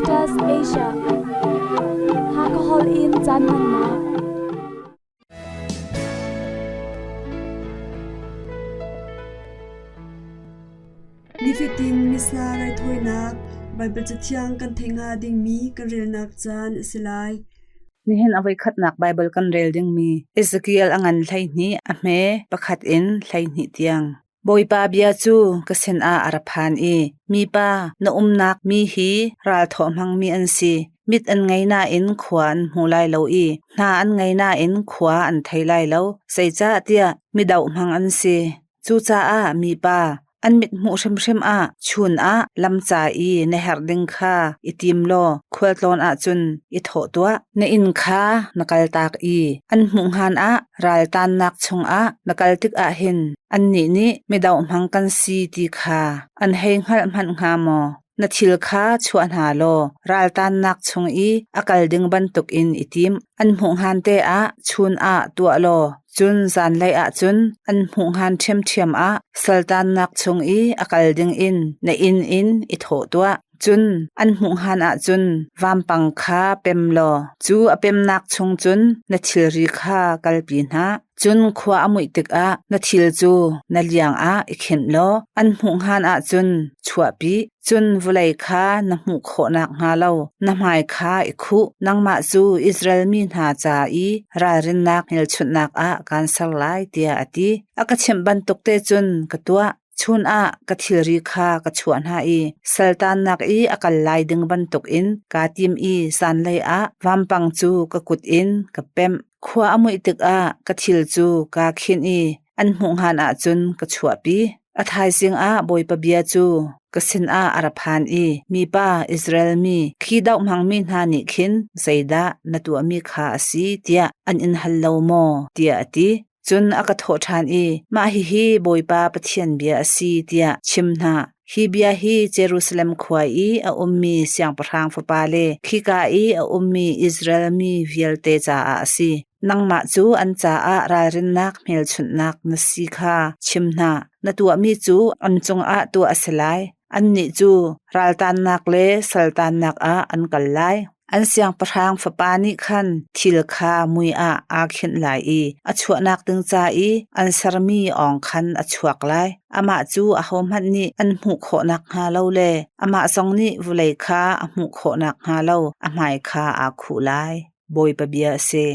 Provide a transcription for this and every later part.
Caritas Asia. Hakahol in caan hmannak. Nifatin Missa raithawinak Baibal Cathiang kan theih hnga dingmi kan relnak caan a si lai. Nihin a voikhatnak Baibal kan rel dingmi Ezekiel a ngan 12 a hme pakhat in 12 tiang. Bawipa bia cu ka sinah a ra phan i, Mipa, na umnak mi hi ralthawh hmangmi an si. Mit an ngei nain khua an hmu lai lo i hna an ngei nain khua an thei lai lo, zeicahtiah midoh hmang an si. Cucaah mipa, an mithmuh hrimhrim ah chun ah lam ca i na herh ding kha i tim law khualtlawn ahcun i thawh tuah. Na inn kha na kaltak i an hmuh hngan ah raltannak chungah na kal tikah hin annih nih midoh hmang kan si ti kha an hei hngalh hmanh hnga maw? Na thil kha chuah hna law raltannak chung i a kal ding bantukin i tim. An hmuh hngan te ah chun ah tuah law cun zanlei ah cun an hmuh hngan ṭhiamṭhiam ah saltannak chung i a kal ding in na inn in i thawh tuah. Cun an hmuh hngan ahcun vampang kha pem law cu a pemnak chung cun na thilri kha kalpi hna. Cun khua a muih tikah na thil cu na liang ah i khenh law an hmuh hngan ahcun chuahpi. Cun vawlei kha na hmuh khawh nakhnga lo na hmai kha i khuh. Nangmah cu Israel mi hna ca i ralrinnak hmelchunhnak ah kaan ser lai, tiah a ti. A ka chimh bantuk te cun ka tuah. Chun ah ka thilri kha ka chuah hna i saltannak i a kal lai ding bantukin kaa tim i zanlei ah vampang cu ka kut in ka pemh. Khua a muih tikah ka thil cu kaa khinh i an hmuh hngan ahcun ka chuahpi. A thaizing ah Bawipa bia cu ka sinah a ra phan i, Mipa, Israel mi, khi doh hmangmi hna nih khin zeidah na tuahmi kha a si tiah an in hal lo maw? tiah a ti. Cun a ka thawh ṭhan i, Mah hihi Bawipa Pathian bia a si, tiah chim hna. Hi bia hi Jerusalem khua i a ummi siangpahrang fapa le khika i a ummi Israel mi vialte caah a si. Nangmah cu an caah ralrinnak hmelchunhnak na si kha chim hna. Na tuahmi cu an cungah tuah a si lai. Annih cu raltannak le saltannak ah an kal lai. An siangpahrang fapa nih khan thil kha mui ah aa khinh lai i a chuahnak ding ca i an sermi awng khan a chuak lai. Amah cu ahohmanh nih an hmuh khawh nakhnga lo le amah zong nih vawlei kha a hmuh khawh nakhnga lo a hmai kha aa khuh lai. Bawipa bia a si.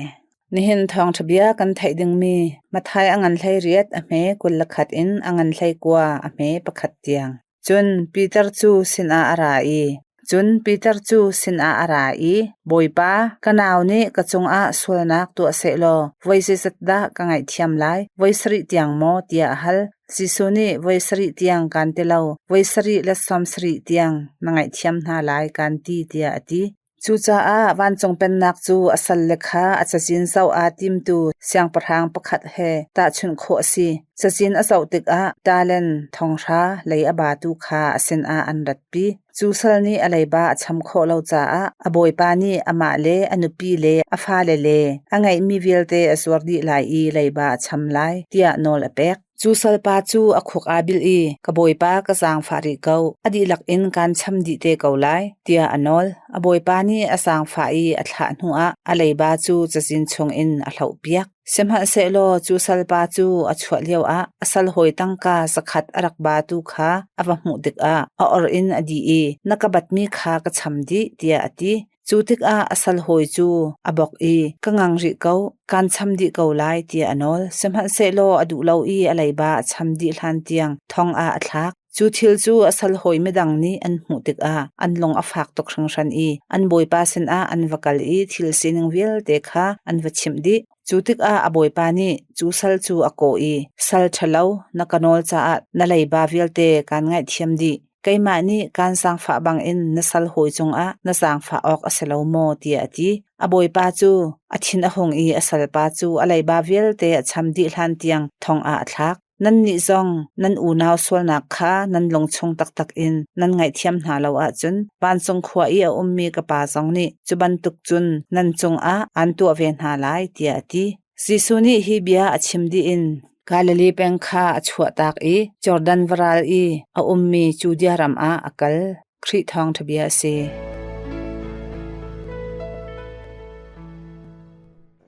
Nihin thawngṭha bia kan theih dingmi Matthai a ngan 18 a hme 21 in a ngan 19 a hme pakhat tiang. Cun Peter cu sinah a ra i Cun Peter cu sinah a ra i, Bawipa, ka nau nih ka cungah sualnak tuah sehlaw voi zeizat dah ka ngaihthiam lai? Voi sarih tiang maw? tiah a hal. Jesuh nih voi sarih tiang kaan ti lo, voi sarih le sawm sarih tiang na ngaihthiam hna lai kaan ti, tiah a ti. Cucaah vancung pennak cu a salle kha a cazin zoh aa timtu siangpahrang pakhat he tahchunh khawh a si. Cazin a zoh tikah talent thonghra lei a batu kha a sinah an ratpi. Cu sal nih a leiba a cham khawh lo caah a bawipa nih amah le a nupi le a fale le a ngeihmi vialte a zuar dih lai i leiba a cham lai tiah nawl a pek. Cu salpa cu a khuk aa bil i, Ka bawipa ka zaangfah rih ko, a dihlak in kaan cham dih te ko lai, tiah a nawl. A bawipa nih a zaangfah i a thlah hnuah a leiba cu cazin chungin a hlohpiak. Sihmanhsehlaw cu salpa cu a chuah lioah a salhawi tangka zakhat a rak batu kha a va hmuh tikah a or in a dih i, Na ka batmi kha ka cham dih, tiah a ti. Cu tikah a salhawi cu a bok i, Ka ngang rih ko, kaan cham dih ko lai, tiah a nawl. Sihmanhsehlaw a duh lo i a leiba a cham dih hlan tiang thong ah a thlak. Cu thil cu a salhawi midang nih an hmuh tikah an lung a fak tuk hringhran i an bawipa sinah an va kal i thil sining vialte kha an va chimh dih. Cu tikah a bawipa nih cu sal cu a kawh i, Sal ṭhalo, na ka nawl caah na leiba vialte kaan ngaihthiam dih. Keimah nih kaan zaangfah bangin na sal hawi cungah na zaangfah awk a si lo maw? tiah a ti. A bawipa cu a thin a hung i a salpa cu a leiba vialte a cham dih hlan tiang thong ah a thlak. Nannih zong nan unau sualnak kha nan lungchung taktak in nan ngaihthiam hna lo ahcun vancung khua i a ummi ka Pa zong nih cu bantuk cun nan cungah aan tuah ve hna lai, tiah a ti. Jesuh nih hi bia a chim dih in Galilee peng kha a chuahtak i Jordan varal i a ummi Judea ram ah a kal. Khrih thawngṭha bia a si.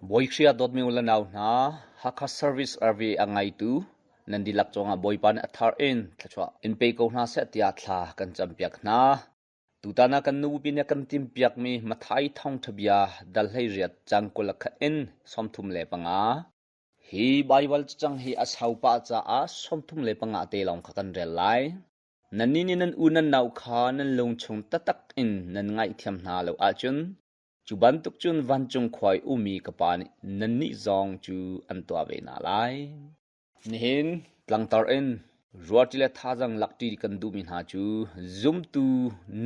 Bawi Khrih ah dawtmi u le nau hna, Hakha Service RV a ngaitu nan dihlak cungah Bawipa nih a thar in thluachuah in pe ko hna seh tiah thla kan campiak hna. Tutan ah kan nupi nih a kan timhpiakmi Matthai thawngṭha bia dal 18 cang 21 in 35. Hi Baibal cacang hi a sau pah caah 35 te lawng kha kan rel lai. Nannih nih nan u nan nau kha nan lungchung taktak in nan ngaihthiam hna lo ahcun Cu bantuk cun vancung khua i ummi ka Pa nih nannih zong cu an tuah ve hna lai. Nihin tlangtar in ruahṭi le thazaang lakṭi kan duhmi hna cu zumtu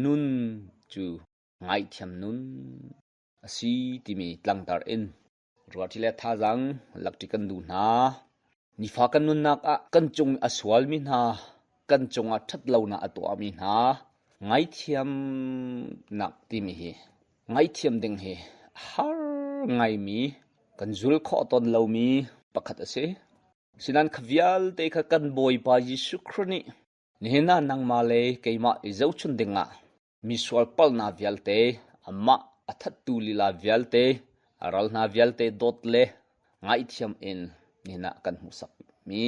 nun cu ngaihthiam nun a si timi tlangtar in ruahṭi le thazaang lakṭi kan duh hna. Nifa kan nunnak ah kan cung a sualmi hna, kan cungah ṭhatlonak a tuahmi hna ngaihthiamnak timi hi ngaihthiam ding hi a har ngaimi kan zul khawh tawn lomi pakhat a si. Sinain kha vialte kha kan Bawipa Jesuh Khrih nih nihin ah nangmah le keimah i zohchun dingah misual palhnak vialte, amah a thattu lila vialte, a ral hna vialte dawt le ngaihthiam in nihin ah kan hmuhsakmi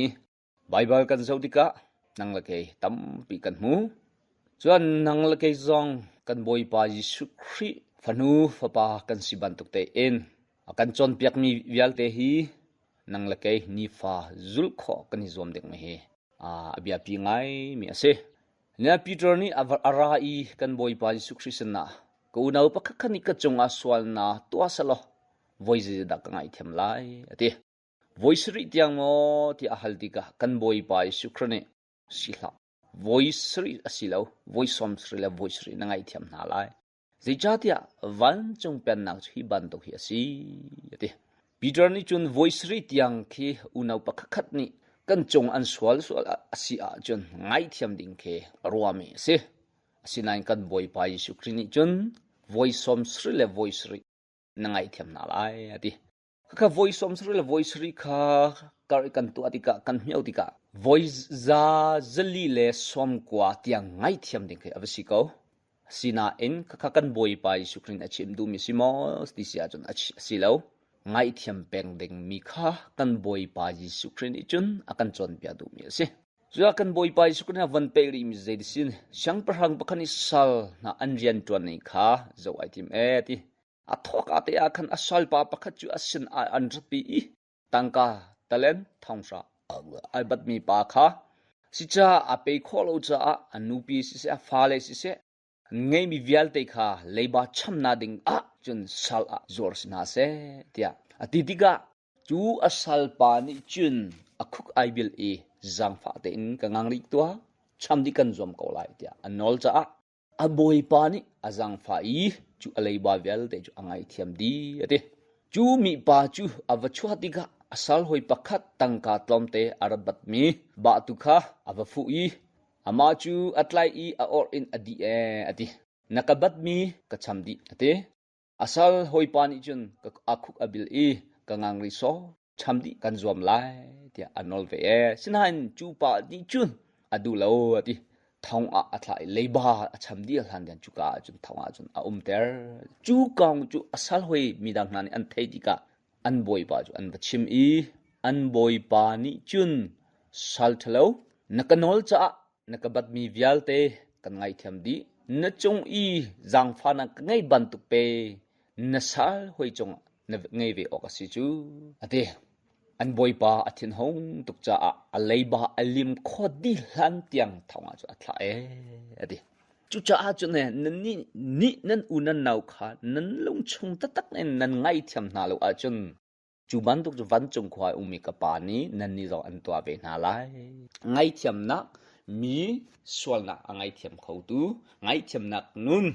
Baibal kan zoh tikah nang le kei tampi kan hmu. Cun nang le kei zong kan Bawipa Jesuh Khrih fanu fapa kan si bantuk tein a kan cawnpiakmi vialte hi nang le kei nifa zulh khawh kan i zuam ding hi a biapi ngaimi a si. Nia Peter nih a ra i kan Bawipa Jesuh Khrih sinah ka unau pakhat khat nih ka cungah sualnak tuah selaw voi zeidah ka ngaihthiam lai a ti. Voi sarih tiang maw tiah a hal tikah kan Bawipa Jesuh Khrih nih si hlah. Voi sarih a si lo, voi sawm sarih le voi sarih na ngaihthiam hna lai. Zeicahtiah vancung pennak cu hi bantuk hi a si, a ti. Peter nih cun voi sarih tiang khi unau pakhatkhat nih kan cung an sual sual a si ahcun ngaihthiam ding khi a ruahmi a si. Asinain kan Bawipa Jesuh Khrih nih cun voi sawm sarih le voi sarih na ngaihthiam hna lai, a ti. Khakha voi sawm sarih le voi sarih kha kar i kan tuah tikah kan hmio tikah voi za zali le sawm kua tiang ngaihthiam ding khi a va si ko. Sinain khakha kan Bawipa Jesuh Khrih nih a chim duhmi si maw ti si ahcun a si lo. Ngaihthiam peng dingmi kha kan Bawipa Jesuh Khrih nih cun a kan cawnpiak duhmi a si. Cuah kan Bawipa Jesuh Khrih nih a von pek rihmi zei ti sin siangpahrang pakhat nih sal hna an rian ṭuan ning kha zoh ai tim ee ti. A thawka te ah khan a salpa pakhat cu a sin ah an ratpi i tangka talent thonghra ai batmi pa kha sica a pe khawh lo caah a nupi siseh a fale siseh an ngeimi vialte kha leiba chamnak ding ah cun sal ah zuar si hna seh tiah a ti tikah cu a salpa nih cun a khuk ai bil i zaangfah tein ka ngang rih tuah cham dih kan zuam ko lai tiah a nawl caah A bawipa nih a zaangfah i cu a leiba vialte cu a ngaihthiam dih, a ti. Cu mipa cu a va chuah tikah a sal hawi pakhat tangka tlawmte a rat batmi bah tu kha a va fuh i amah cu a tlai i a orh in a dih ee, a ti. Na ka batmi ka cham dih, a ti. A sal hawipa nih cun a khuk a bil i ka ngang rih sawh. Cham dih kan zuam lai tiah a nawl ve ee. Sinain cu pa nih cun a duh lo a ti. Thong ah a thlah i leiba a cham dih hlan tiang cuka ah cun thong ah cun a umter. Cu kong cu a sal hoi midang hna nih an theih tikah an bawipa cu an va chim i an bawipa nih cun sal ṭhalo na ka nawl caah na ka batmi vialte kan ngaihthiam dih. Na cung i zaangfahnak ka ngei bantuk pe na sal hoi cungah na ngei ve awk a si cu a ti. An bawipa a thinhung tuk caah a leiba a lim khawh dih hlan tiang thong ah cun a thlah ee a ti. Cucaah cun nannih nih nan u nan nau kha nan lungchung taktak in nan ngaihthiam hna lo ahcun cu bantuk cu vancung khua i ummi ka Pa nih nannih zong an tuah ve hna lai. Ngaihthiamnak mi sualnak a ngaithiam khotu, ngaihthiamnak nun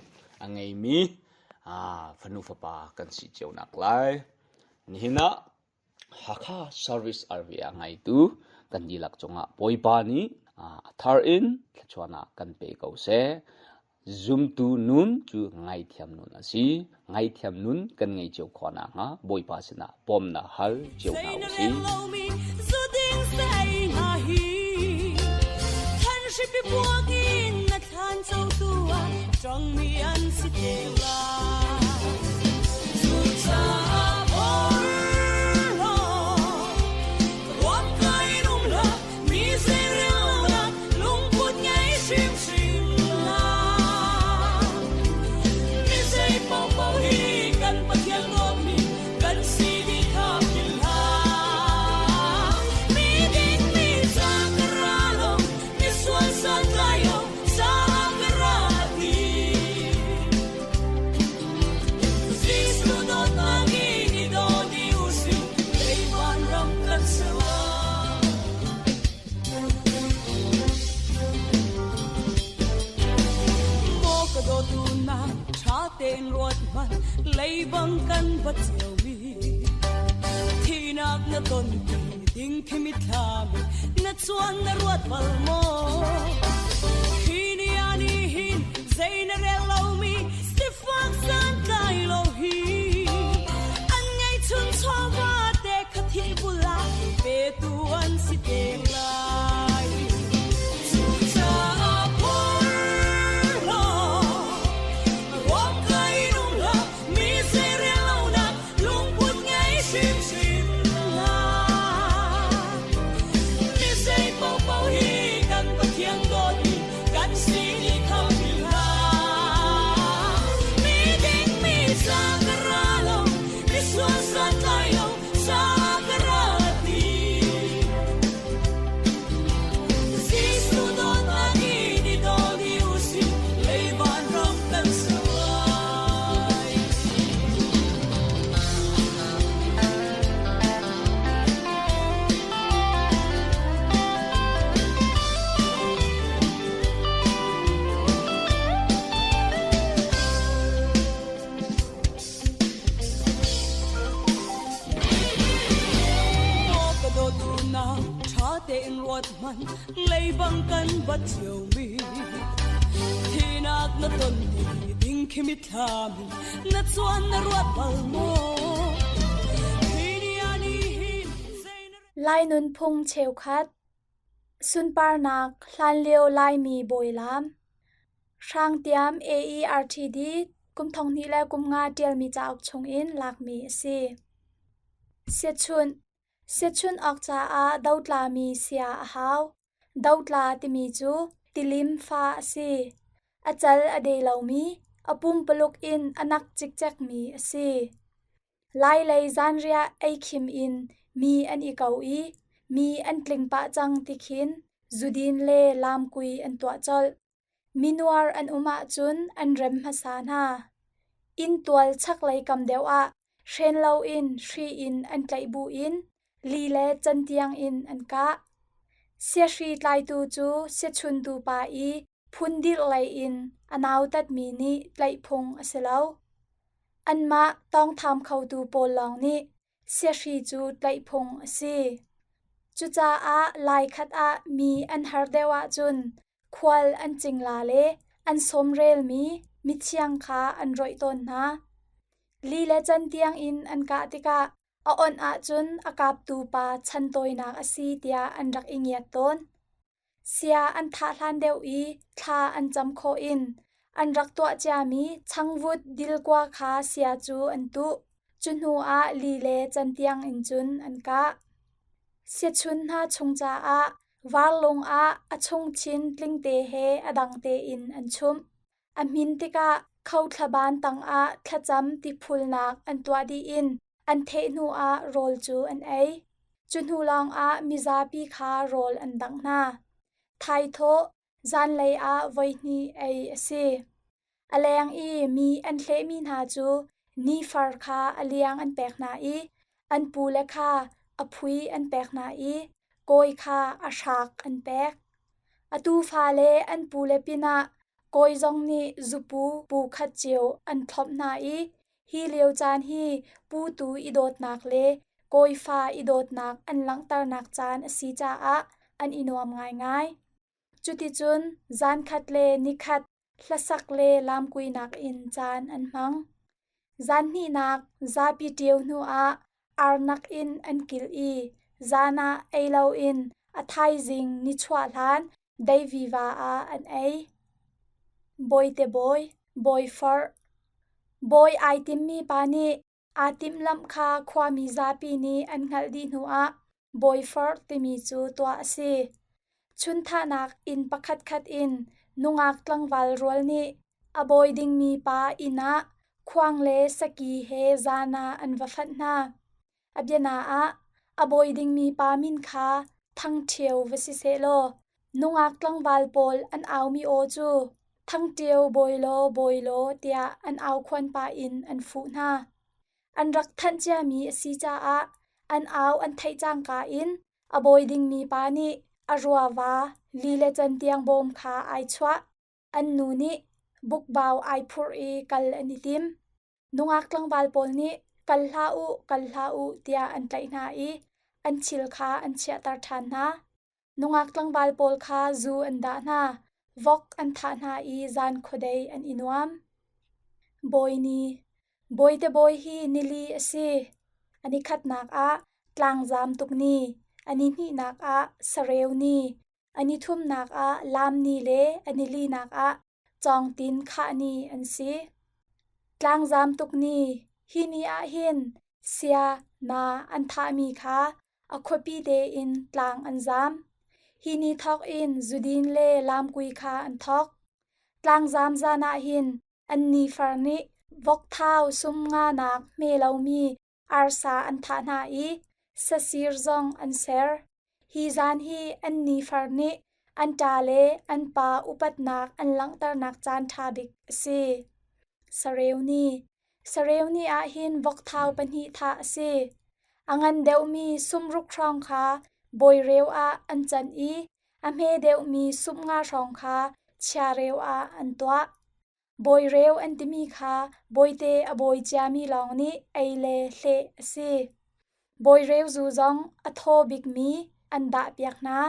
a ngeimi fanu fapa kan si cio nak lai. Nihin ah Hakha Service RV a ngaitu kan dihlak cungah Bawipa nih a thar in thluachuahnak kan pe ko seh. Zumtu nun cu ngaithiam nun a si. Ngaithiam nun kan ngei cio khawh nakhnga Bawipa sinah bawmnak hal cio hna u sih. Ruat hmanh leibang kan bat cio mi thinak na ton ti ding khi mitthlam na chuan na ruat bal maw? Hi ni ah ni hin zei na rel lo mi sifak santlai lo hi an ngei chun chawva te kha thi bula pe tu an si te lai. Cucaah phur law ruak kai nung hlah, mi zei rel lo nak lungput ngei hrimhrim hlah. Mi zei paohpaoh hi kan Pathian dawtmi kan si ni kha philh hlah. Mi ding mi ca ka ra lo, misual santlai lo ca ka ra ti. Jesuh dawtnak in i daw dih u sih, lei vanram kan ser lai. Maw ka dawtu nau, ṭha tein ruat hmanh, leibang kan bat cio mi. Thinak na ton ti ding khi mitthlam in na chuan na ruat bal maw? Hi ni ah ni hin zei na Lai nunphung cheukhat Sunparnak hlanlio Laimi bawilaam Hrangtiam AERTD kum 2005 ṭialmi cauk chungin lakmi a si. Siachunh Siachunh awk caah dotlami sia a hau. Dotla timi cu tilim fa a si. A cal a de lomi, a pumpaluk in a nak cikcekmi a si. Lailei zanriah ei khim in mi an i ko i mi an tling pah cang ti khin zudin le lamkui an tuah colh. Minuar an um ahcun an rem hmasa hna. Inntual chaklei kam deuh ah hren loin hri in an tlaih buin li le cantiang in an kah. Siahri tlaitu cu siachuntu pa i phundirh lei in a nautatmi nih tlaih phung a si lo. Anmah tawngtham khotu pawl lawng nih siahri cu tlaih phung a si. Cucaah lai khat ah mi an har deuh ahcun khual an cingla le an sawmrelmi mithiang kha an rawih tawn hna. Li le cantiang in an kah tikah a onh ahcun a kaptu pa chantawinak a si tiah an rak i ngiat tawn. Sia an thah hlan deuh i thla an cam khawh in an rak tuah ciami changvut dilkua kha sia cu an tuh. Cu hnu ah li le cantiang in cun an kah. Siachun hna chung caah varlung ah a chungchin tlingte he a dang tein an chumh. A hmin tikah khothlaban tangah thlacam tiphulnak an tuah dih in an theh hnuah rawl cu an ei. Cu hnu lawngah mizapi kha rawl an dangh hna. Thaithawh zanlei ah voihnih ei a si. A leng i mi an hlehmi hna cu nifar kha a liang an pek hna i an pule kha a phui an pek hna i kawi kha a hrak an pek. A tufa le an pule pinah kawi zong nih zupu pu khat cio an thlawmh hna i hi lio caan hi putu i dawtnak le kawifa i dawtnak an langhternak caan a si caah an i nuam ngaingai. Cuticun zankhat le nikhat hlasak le lamkuinak in caan an hmang. Zan hnihnak zapi ṭio hnuah arnak in an kil i zan ah ei loin a thaizing nichuah hlan deiviva ah an ei. Bawite bawi, bawi forh. Bawi ai timmi pa nih aa timhlamh kha khuami zapi nih an hngalh dih hnuah bawi forh timi cu tuah a si. Chunthahnak inn pakhatkhat in nungak tlangval rual nih a bawi dingmi pa inn ah khuang le saki he zan ah an va fanh hna. A biana ah, a bawi dingmi pa min kha Thangṭhio va si sehlaw nungak tlangval pawl an aumi aw cu Thangṭio bawi law bawi law tiah an aukhuan pah in an fuh hna. An rak thanh ciami a si caah an au an theih cangka in a bawi dingmi pa nih a ruava li le cantiang bawm kha ai chuah. An nu nih bukbau ai phurh i kal an i tim. Nungak tlangval pawl nih kal hlah u, kal hlah u tiah an tlaih hna i an thil kha an chiahter ṭhan hna. Nungak tlangval pawl kha zu an dah hna, vok an thah hna i zan khuadei an i nuam. Bawi ni. Bawite bawi hi nili a si. A nikhatnak ah tlangzam tuk ni, a nihnihnak ah sareu ni, a nithumnak ah laam ni le a nilinak ah cawngtin khah ni an si. Tlangzam tuk ni, hi ni ah hin sia, na an thahmi kha a khuapi tein tlang an zam. Hi ni thawk in zudin le lamkui kha an thawk. Tlangzam zan ah hin an nifar nih vokthau sum nga nak hme lomi arsa an thah hna i sasir zong an ser. Hi zan hi an nifar nih an ṭa le an pa upatnak an langhternak caan ṭha bik a si. Sareu ni. Sareu ni ah hin vokthau pahnih thah a si. A ngan deuhmi sumruk hrawng kha bawireu ah an can i a hme deuhmi sumnga hrawng kha chiareu ah an tuah. Bawireu an timi kha bawite a bawi ciami lawng nih ei le hleh a si. Bawireu zu zong a thaw bikmi an dahpiak hna.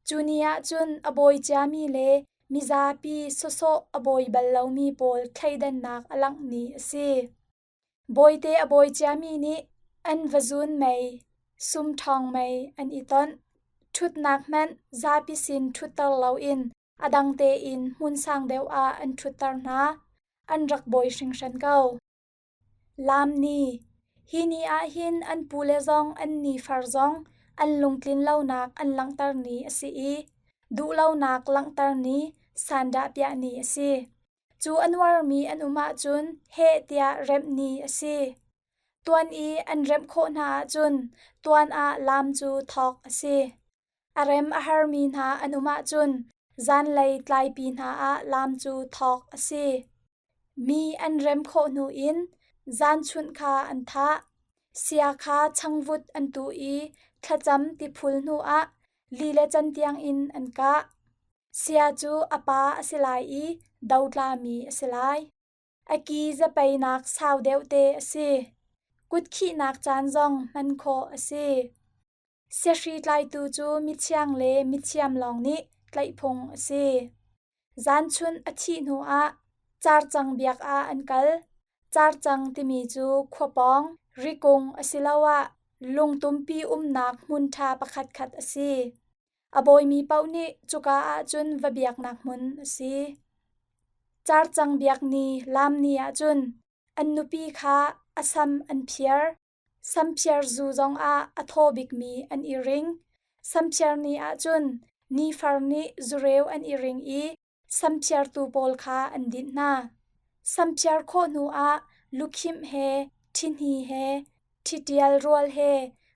Cu ni ah cun a bawi ciami le mizapi sawsawh a bawi bal lomi pawl thleidannak a langh ni a si. Bawite a bawi ciami nih an va zun mei, sumṭhawng mei an i tonh. Ṭhutnak hmanh zapi sin ṭhutter loin a dang tein hmun sang deuh ah an ṭhutter hna. An rak bawi hringhran ko. Laam ni. Hi ni ah hin an pule zong an nifar zong an lungtlin lonak an langhter ni a si i duhlonak langhter ni, sandahpiah ni a si. Cu a nuarmi an um ahcun heh tiah remh ni a si. Tuan i an remh khawh hna ahcun tuan ah laam cu thawk a si. A rem a harmi hna an um ahcun zanlei tlaipi hna ah laam cu thawk a si. Mi an rem khawh hnu in zanchunh kha an thah. Sia kha changvut an tuh i thlacam tiphul hnuah li le cantiang in an kah. Sia cu a pa a si lai i dotlami a si lai. A ki zapeinak sau deuh te a si. Kutkhihnak caan zong hman khawh a si. Siahri tlaitu cu mithiang le mithiam lawng nih tlaih phung a si. Zanchun a thih hnuah carcang biak ah an kal. Carcang timi cu khua pawng, rikung asiloah lungtumpi umnak hmun ṭha pakhatkhat a si. A bawimi paoh nih cuka ah cun va biaknak hmun a si. Carcang biak ni laam ni ah cun an nupi kha a sam an phiar. Samphiar zu zongah a thaw bikmi an i ring. Samphiar ni ahcun nifar nih zureu an i ring i samphiartu pawl kha an dinh hna. Samphiar khawh hnuah lukhimh he, ṭhihni he, ṭhitial rual he,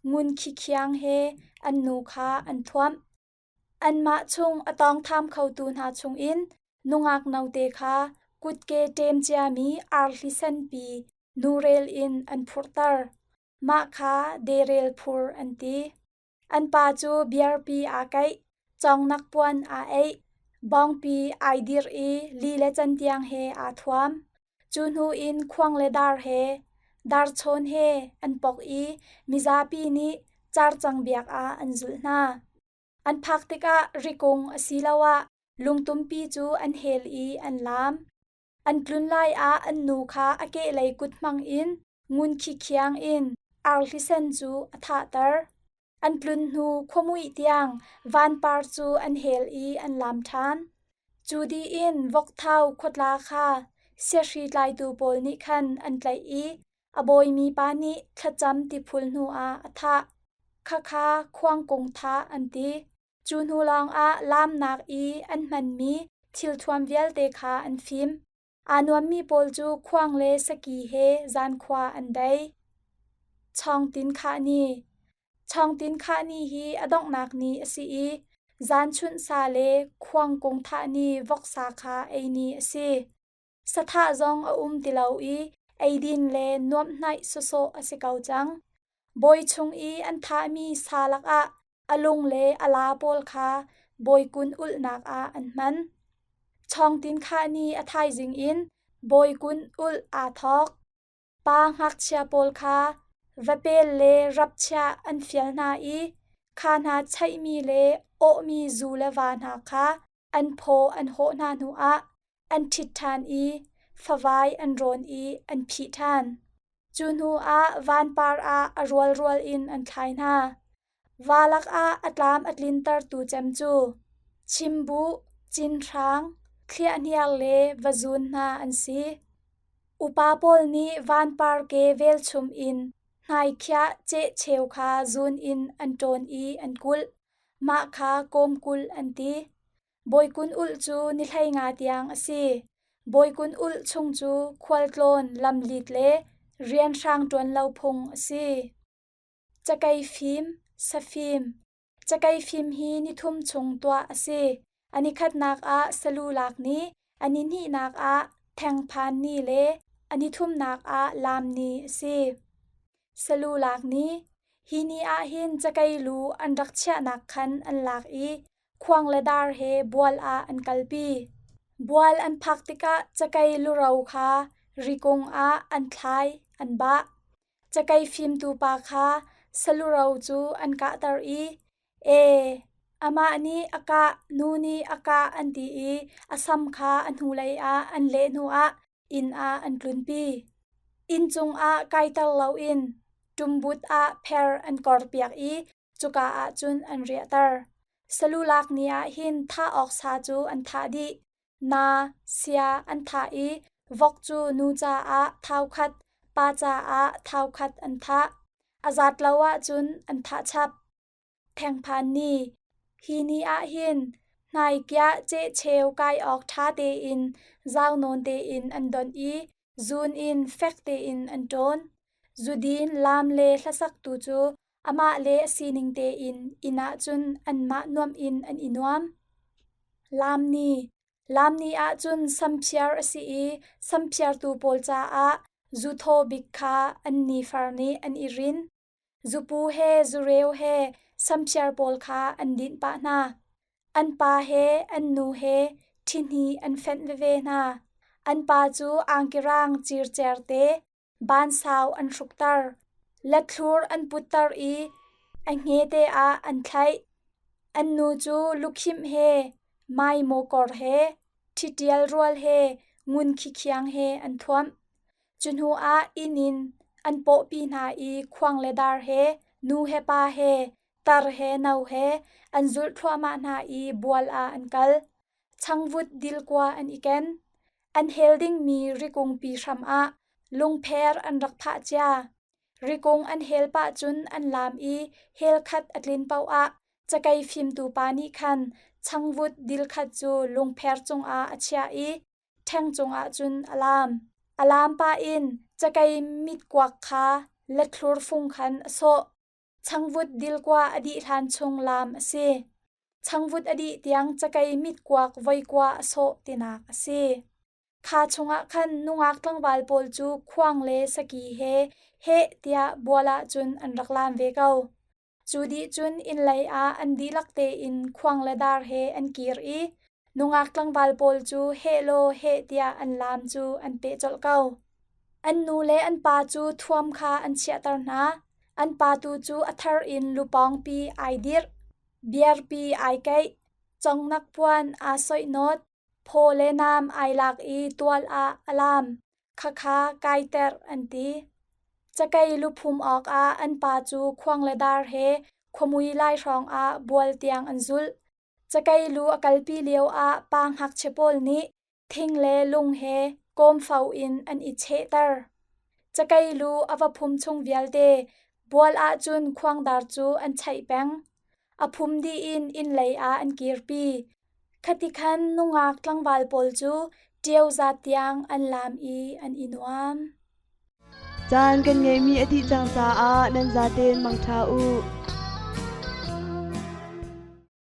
ngun khikhiang he an nu kha an thuamh. Anmah chung a tawngtham khotu hna chungin nungak note kha kutke ṭem ciami arhli senpi nurel in an phurhter. Mah kha derel phur an ti. An pa cu biarpi aa kaih, cawngnak puan aa eih, bawngpi ai dirh i li le cantiang he aa thuam. Cu hnu in khuang le dar he, darchawn he an pok i mizapi nih carcang biak ah an zulh hna. An phak tikah rikung asiloah lungtumpi cu an hel i an laam. An tlun lai ah an nu kha a kehlei kut hmang in ngun khikhiang in arhli sen cu a thahter. An tlun hnu khuamuih tiang vanpar cu an hel i an laam ṭhan. Cu dih in vokthau khuatla kha siahri tlaitu pawl nih khan an tlaih i a bawimi pa nih thlacam tiphul hnuah a thah. Khakha khuangkung thah an ti. Cu hnu lawngah laamnak i an hmanmi thilthuam vialte kha an fim. Aa nuammi pawl cu khuang le saki he zankhua an dei. Chawngtin khah ni. Chawngtin khah ni hi a donghnak ni a si i zanchunh sa le khuangkung thah ni voksa kha ei ni a si. Sathah zong a um ti lo i eidin le nuamhhnaih sawsawh a si ko cang. Bawi chung i an thahmi sa lakah a lung le a la pawl kha bawikun ulhnak ah an hman. Chawngtin khah ni a thaizing in bawikun ulh aa thawk. Pa ngakchia pawl kha vapel le rapchiah an fial hna i kha hna chaihmi le awhmi zu le va hna kha an phaw an hawh hna hnuah an ṭhit ṭhan i favai an rawn i an phih ṭhan. Cu hnuah vanpar ah a rualrual in an thlai hna. Va lakah a tlam a tlintertu cem cu chimbuh, cinhrang, thliahhniar le vazun hna an si. Upa pawl nih vanpar ke velchum in hnaikhiah cehcheu kha zun in an ṭawn i an kulh. Mah kha kawmkulh an ti. Bawikun ulh cu ni 15 tiang a si. Bawikun ulh chung cu khualtlawn, lamlit le rianhrang ṭuan lo phung a si. Cakei fim, safim. Cakei fim hi nithum chung tuah a si. A nikhatnak ah salu lak ni, a nihnihnak ah thengphan ni le a nithumnak ah laam ni a si. Salu lak ni, hi ni ah hin cakei lu an rak chiahnak khan an lak i khuang le dar he bual ah an kalpi. Bual an phak tikah cakei luro kha rikung ah an thlai, an bah. Cakei fimtu pa kha saluro cu an kahter i, Ee, amah nih a kah, nu nih a kah an ti i a sam kha a hnulei ah an leh hnuah inn ah an tlunpi. Inn cungah kaiter loin ṭumbut ah pher an korpiak i cuka ah cun an riahter. Salulak ni ah hin thah awk sa cu an thah dih. Na, sia an thah i vok cu nu caah thau khat, pa caah thau khat an thah. A zat lo ahcun an thah chap. Thengphan ni. Hi ni ah hin hnaikiah cehcheu kai awk ṭha tein zau nawn tein an donh i zun in fek tein an ṭawn. Zudin, laam le hlasak tu cu amah le a sining tein inn ah cun anmah nuamh in an i nuam. Laam ni. Laam ni ah cun samphiar a si i samphiartu pawl caah zuthaw bik kha an nifar nih an i rin. Zupu he zureu he samphiar pawl kha an dinh pah hna. An pa he an nu he ṭhihni an fenh veve hna. An pa cu angkirang circer te bansau an hrukter, lathlur an putter i a hngete ah an thlaih. An nu cu lukhimh he, maimawkor he, ṭhitial rual he, ngun khikhiang he an thuamh. Cu hnu ah inn in an pawhpi hna i khuang le dar he, nu he pa he, tar he no he an zulh thluahmah hna i bual ah an kal. Changvut dilkua an i ken. An hel dingmi rikungpi hram ah lungpher an rak phah cia. Rikung an hel pah cun an laam i hel khat a tlin paoh ah cakei fimtu pa nih khan changvut dil khat cu lungpher cungah a chiah i ṭheng cungah cun a laam. A laam pah in cakei mitkuak kha lathlur fung khan a sawh. Changvut dilkua a dih hlan chung laam a si. Changvut a dih tiang cakei mitkuak voikua a sawh tinak a si. Kha chungah khan nungak tlangval pawl cu khuang le saki he heh tiah bual ahcun an rak laam ve ko. Cu dih cun inn lei ah an dihlak tein khuang le dar he an kir i nungak tlangval pawl cu heh law heh tiah an laam cu an peh colh ko. An nu le an pa cu thuam kha an chiahter hna. An pa tu cu a thar in lupawngpi ai dirh, biarpi ai keih, congnak puan aa soihnawt, phaw le naam ai lak i tual ah a laam. Khakha kaiterh an ti. Cakei luphum awkah an pa cu khuang le dar he khuamui lai hrawngah bual tiang an zulh. Cakei lu a kalpi lioah pa ngakchia pawl nih thing le lung he kawmfo in an i chehter. Cakei lu a va phum chung vialte bual ahcun khuangdar cu an chaih peng. A phum dih in inn lei ah an kirpi. Khati khan nungak tlangval pawl cu ṭio zat tiang an laam i an i nuam. Caan kan ngeihmi a dih cang caah nan zaten mangṭha u.